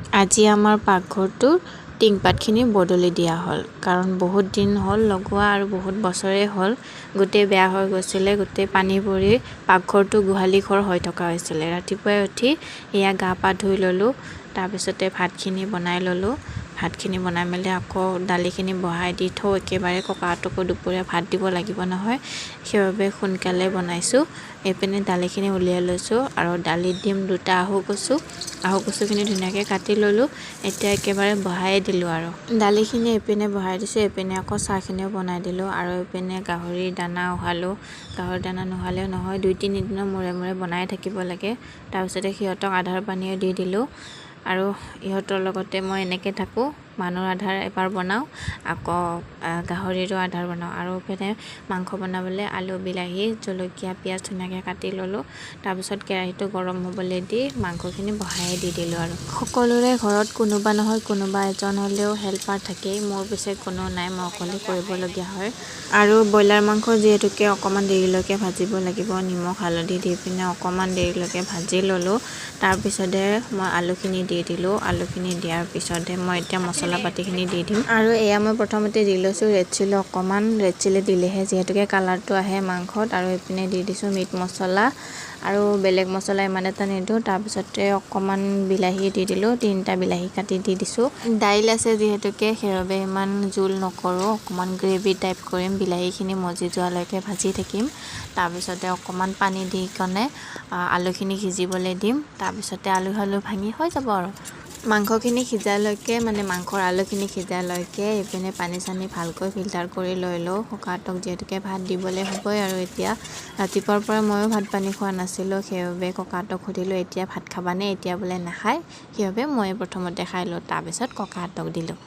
আজি আমাৰ পাকঘৰটোৰ টিংপাতখিনি বদলি দিয়া হ'ল, কাৰণ বহুত দিন হ'ল লগোৱা আৰু বহুত বছৰেই হ'ল, গোটেই বেয়া হৈ গৈছিলে। গোটেই পানী পৰি পাকঘৰটো গোহালি ঘৰ হৈ থকা হৈছিলে। ৰাতিপুৱাই উঠি এয়া গা পা ধুই ল'লোঁ, তাৰপিছতে ভাতখিনি বনাই ল'লোঁ। ভাতখিনি বনাই মেলি আকৌ দালিখিনি বহাই দি থৈ একেবাৰে ককাহঁতকো দুপৰীয়া ভাত দিব লাগিব নহয়, সেইবাবে সোনকালে বনাইছোঁ। এইপিনে দালিখিনি উলিয়াই লৈছোঁ আৰু দালিত দিম দুটা আহু কচু। আহু কচুখিনি ধুনীয়াকৈ কাটি ল'লোঁ, এতিয়া একেবাৰে বহাই দিলোঁ আৰু দালিখিনি এইপিনে বহাই দিছোঁ। এইপিনে আকৌ চাহখিনিও বনাই দিলোঁ আৰু এইপিনে গাহৰিৰ দানা উহালোঁ। গাহৰিৰ দানা নোহালেও নহয়, 2-3 দিনৰ মূৰে মূৰে বনাই থাকিব লাগে। তাৰপিছতে সিহঁতক আধাৰ পানীও দি দিলোঁ আৰু ইহঁতৰ লগতে মই এনেকৈ থাকোঁ। মানুহৰ আধাৰ এবাৰ বনাওঁ, আকৌ গাহৰিৰো আধাৰ বনাওঁ। আৰু ইপিনে মাংস বনাবলৈ আলু, বিলাহী, জলকীয়া, পিঁয়াজ ধুনীয়াকৈ কাটি ল'লোঁ। তাৰপিছত কেৰাহীটো গৰম হ'বলৈ দি মাংসখিনি বহাই দি দিলোঁ। আৰু সকলোৰে ঘৰত কোনোবা নহয় কোনোবা এজন হ'লেও হেল্পাৰ থাকেই। মোৰ পিছে কোনো নাই, মই অকলে কৰিবলগীয়া হয়। আৰু ব্ৰইলাৰ মাংস যিহেতুকে অকণমান দেৰিলৈকে ভাজিব লাগিব, নিমখ হালধি দি পিনে অকণমান দেৰিলৈকে ভাজি ল'লোঁ। তাৰপিছতহে মই আলুখিনি দি দিলোঁ। আলুখিনি দিয়াৰ পিছতহে মই এতিয়া মছলা পাতিখিনি দি দিম। আৰু এয়া মই প্ৰথমতে দি লৈছোঁ ৰেড চিলি অকণমান। ৰেড চিলি দিলেহে যিহেতুকে কালাৰটো আহে মাংসত। আৰু এইপিনে দি দিছোঁ মিট মছলা, আৰু বেলেগ মছলা ইমান এটা নিদিওঁ। তাৰপিছতে অকণমান বিলাহী দি দিলোঁ, তিনিটা বিলাহী কাটি দি দিছোঁ। দাইল আছে যিহেতুকে, সেইবাবে ইমান জোল নকৰোঁ, অকণমান গ্ৰেভি টাইপ কৰিম। বিলাহীখিনি মজি যোৱালৈকে ভাজি থাকিম। তাৰপিছতে অকণমান পানী দি কেনে আলুখিনি সিজিবলৈ দিম। তাৰপিছতে আলু আলু ভাঙি হৈ যাব। আৰু মাংসখিনি সিজালৈকে, মানে মাংসৰ আলুখিনি সিজালৈকে এইপিনে পানী চানী ভালকৈ ফিল্টাৰ কৰি লৈ লওঁ। ককাহঁতক যিহেতুকে ভাত দিবলৈ হ'বই আৰু এতিয়া ৰাতিপুৱাৰ পৰা ময়ো ভাত পানী খোৱা নাছিলোঁ, সেইবাবে ককাহঁতক সুধিলোঁ, এতিয়া ভাত খাবানে? এতিয়া বোলে নাখায়। সেইবাবে ময়ে প্ৰথমতে খাই লওঁ, তাৰপিছত ককাহঁতক দিলোঁ।